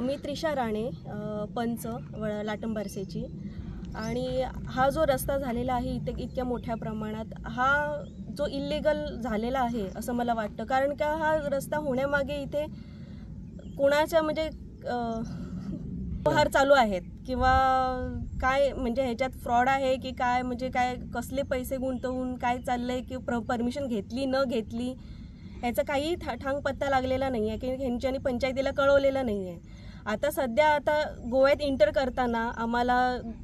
मी त्रिशा राणे, पंच लाटंबारसेची. आणि हा जो रस्ता झालेला आहे इथे इतक्या मोठ्या प्रमाणात, हा जो इल्लीगल झालेला आहे असं मला वाटतं. कारण का हा रस्ता होण्यामागे इथे कोणाच्या म्हणजे व्यवहार चालू आहेत किंवा काय, म्हणजे ह्याच्यात फ्रॉड आहे की काय, म्हणजे काय कसले पैसे गुंतवून काय चाललंय की परमिशन घेतली न घेतली ह्याचा काही ठांग पत्ता लागलेला नाही आहे की ह्यांच्यानी पंचायतीला कळवलेलं नाही आहे. आता सध्या आता गोव्यात इंटर करताना आम्हाला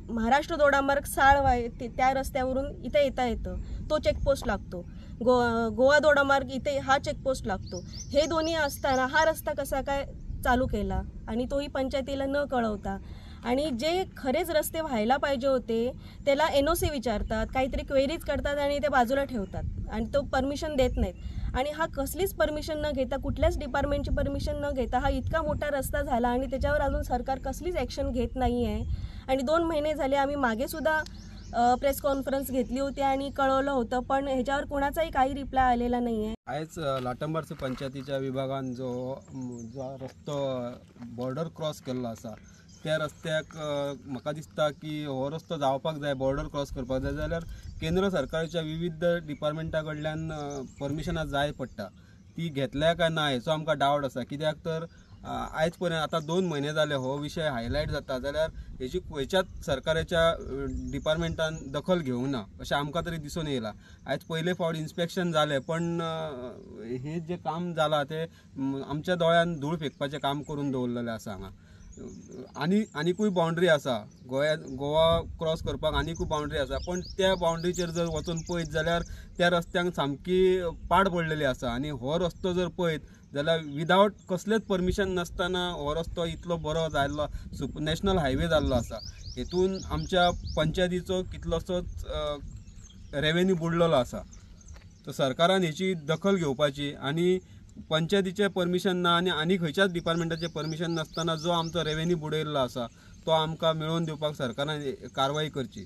महाराष्ट्र दोडामार्ग साळवाय त्या रस्त्यावरून इथे येता येतं, तो चेकपोस्ट लागतो. गोवा दोडामार्ग इथे हा चेकपोस्ट लागतो. हे दोन्ही असताना हा रस्ता कसा काय चालू केला आणि तोही पंचायतीला न कळवता. आणि जे खरेच रस्ते व्हायला पाहिजे होते त्याला NOC विचारतात, काहीतरी क्वेरीज करतात आणि ते बाजूला ठेवतात आणि तो परमिशन देत नाहीत. आणि हा कसलीच परमिशन न घेता, कुठल्याच डिपार्टमेंटची परमिशन न घेता हा इतका मोठा रस्ता झाला आणि त्याच्यावर अजून सरकार कसलीच ॲक्शन घेत नाही आहे. आणि 2 महिने झाले, आम्ही मागेसुद्धा प्रेस कॉन्फरन्स घेतली होती आणि कळवलं होतं, पण ह्याच्यावर कोणाचाही काही रिप्लाय आलेला नाही आहे. आयज लाटंबारसे पंचायतीच्या विभागान जो जो रस्तो बॉर्डर क्रॉस केल्लो आसा त्या रस्त्याक म्हाका दिसता की हो रस्तो जावपाक जाय, बॉर्डर क्रॉस करपाक जाय जाल्यार केंद्र सरकारच्या विविध डिपार्टमेंटा कडल्यान परमिशनां जाय पडटा, ती घेतल्या काय ना हेचो आमकां डावट आसा. कित्याक तर आयज पर्यंत आतां 2 म्हयने जाले हो विशय हायलायट जाता जाल्यार हेची खंयच्याच सरकाराच्या डिपार्टमेंटान दखल घेवंक ना अशें आमकां तरी दिसून येयलां. आयज पयले फावट इन्स्पेक्शन जालें पण हें जें काम जालां तें आमच्या दोळ्यान धूळ फेकपाचें काम करून दवरलेलें आसा हांगा. आनी आनिकूय बाउंड्री आसा गोवा क्रॉस करपाक, आनिकूय बाउंड्री आसा, पण त्या बाउंड्रीचेर जर वचून पळयत जाल्यार त्या रस्त्यांक सामकी पाड पडलेली आसा. आनी हो रस्तो जर पळयत जाल्यार विदावट कसलेच परमिशन नासतना हो रस्तो इतलो बरो जाल्लो, नॅशनल हायवे जाल्लो आसा. हेतून आमच्या पंचायतीचो कितलोसोच रेवेन्यू बुडलेलो आसा. तर सरकारान हेची दखल घेवपाची आनी पंचायतीचें परमिशन ना आनी आनी खंयच्याच डिपार्टमेंटाचें परमिशन नासतना जो आमचो रेवेन्यू बुडयल्लो आसा तो आमकां मेळोवन दिवपाक सरकारान कारवाय करची.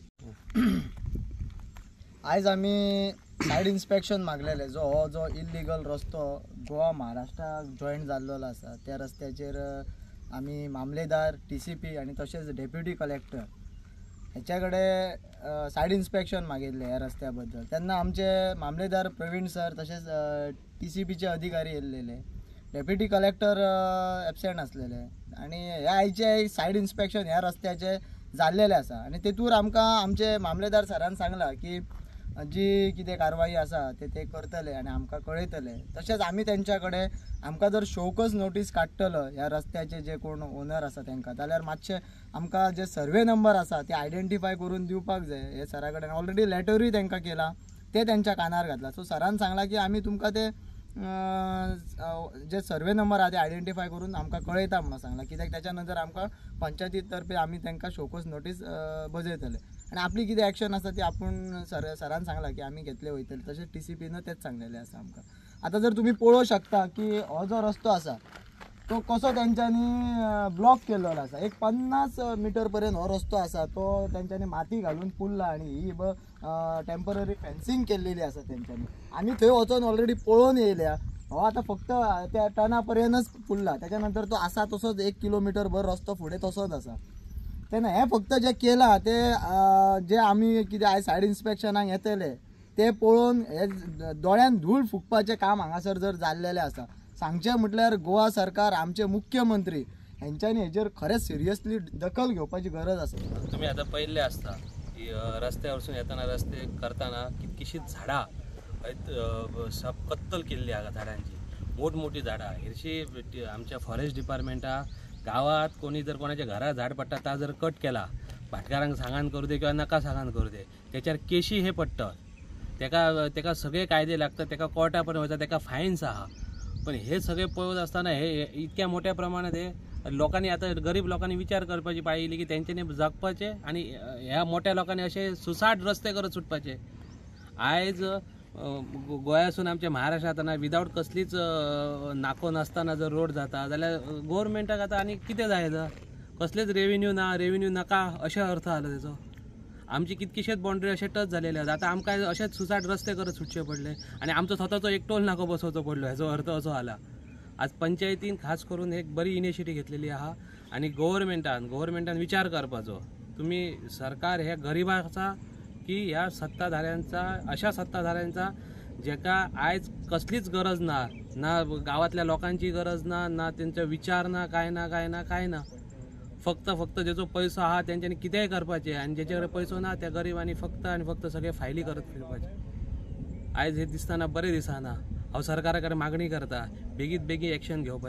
आयज आमी सायड इन्स्पेक्शन मागलेले, जो हो जो इल्लीगल रस्तो गोवा महाराष्ट्राक जॉयंट जाल्लो आसा त्या रस्त्याचेर आमी मामलेदार, TCP आनी तशेंच डेप्युटी कलेक्टर हेच्या कडेन सायड इन्स्पेक्शन मागिल्लें ह्या रस्त्या बद्दल. तेन्ना आमचे मामलेदार प्रवीण सर तशेंच TCPचे अधिकारी येयल्लेले, डेप्युटी कलेक्टर एबसेंट आसलेले. आनी ह्या आयचे सायड इन्स्पेक्शन ह्या रस्त्याचे जाल्लेलें आसा आनी तेतूर आमकां आमचे मामलेदार सरान सांगलां की जी कितें कारवाई आसा ते ते करतले आनी आमकां कळयतले. तशेंच आमी तेंच्या कडेन आमकां जर शोकज नोटीस काडटलो ह्या रस्त्याचे जे कोण ओनर आसा तेंकां जाल्यार मातशें आमकां जे सर्वे नंबर आसा ते आयडेंटिफाय करून दिवपाक जाय. हे सरा कडेन ऑलरेडी लेटरूय तेंकां केला, ते तेंच्या कानार घातला. सो सरान सांगलां की आमी तुमकां ते जे सर्वे नंबर आहा ते आयडेंटिफाय करून आमकां कळयता म्हणून सांगलां. कित्याक त्याच्या नंतर आमकां पंचायती तर्फे आमी तेंकां शोकज नोटीस बजयतले आनी आपली कितें एक्शन आसा ती आपूण सरान सांगलां की आमी घेतले वयतले. तशेंच TCPन तेच सांगलेलें आसा आमकां. आतां जर तुमी पळोवंक शकता की हो जो रस्तो आसा तो कसो तेंच्यांनी ब्लॉक केल्लो आसा. एक 50 मिटर पर्यंत हो रस्तो आसा तो तेंच्यांनी माती घालून पुरला आनी ही टेम्पररी फेन्सिंग केल्लेली आसा तेंच्यांनी. आमी थंय वचोन ऑलरेडी पळोवन येयल्या. हो आतां फक्त त्या टना पर्यंतच पुरला, त्याच्या नंतर तो आसा तसोच 1 किलोमिटर भर रस्तो फुडें तसोच आसा. तेन्ना हें फक्त जें केलां तें जें आमी कितें आयज सायड इन्स्पेक्शनाक येतले ते पळोवन हे दोळ्यान धूळ फुकपाचें काम हांगासर जर जाल्लेलें आसा. सांगचें म्हटल्यार गोवा सरकार, आमचे मुख्यमंत्री हेंच्यांनी हेजेर खरेंच सिरियसली दखल घेवपाची गरज आसा. तुमी आतां पळयल्लें आसता की रस्त्या वरसून येतना रस्ते करतना कितकीशींच झाडां कत्तल केल्ली आहा झाडांची, मोठमोठी झाडां. हरशी आमच्या फॉरेस्ट डिपार्टमेंटा गांवांत कोणी जर कोणाच्या घरा झाड पडटा ता जर कट केला, भाटकारांक सांगान करूं दे किंवा नाका सांगान करूं दे, तेच्यार केशी हे पडटात. तेका तेका सगळे कायदे लागतात, तेका कोर्टा पर्यंत वयता, तेका फायन्स आहा. पण हे सगळे पळयत आसतना हे इतक्या मोठ्या प्रमाणात हे लोकांनी आतां गरीब लोकांनी विचार करपाची पाळी येयली की तेंच्यांनी जगपाचें आनी ह्या मोठ्या लोकांनी अशे सुसाट रस्ते करत सुटपाचे. आयज गोंयासून आमच्या महाराष्ट्रांत ना विदावट कसलीच नाको नासतना जर रोड जाता जाल्यार गोवोरमेंटाक आतां आनी कितें जाय जाता, कसलेच रेवेन्यू ना, रेवेन्यू नाका अशें अर्थ आलो तेचो. आमची कितकीशेच बाउंड्री अशे टच जालेले आसा. आतां आमकां अशेच सुसाट रस्ते करत सुटचे पडले आनी आमचो स्वताचो एक टोल नाको बसोवचो पडलो, हेचो अर्थ असो जाला. आज पंचायतीन खास करून एक बरी इनिशिएटीव घेतलेली आहा आनी गोवोरमेंटान विचार करपाचो, तुमी सरकार हे गरिबाचा की ह्या सत्ताधाऱ्यांचा, अशा सत्ताधाऱ्यांचा जेका आयज कसलीच गरज ना, ना गांवांतल्या लोकांची गरज ना, ना तेंचो विचार ना, काय ना काय ना काय ना, फक्त फक्त जेचो पैसो आहा तेंच्यांनी कितेंय करपाचें आनी जेचे कडेन पैसो ना त्या गरिबांनी फक्त आनी फक्त सगळे फायली करत फिरपाचे. आयज हे दिसतना बरें दिसना. हांव सरकारा कडेन मागणी करता बेगीत बेगीन एक्शन घेवपाची.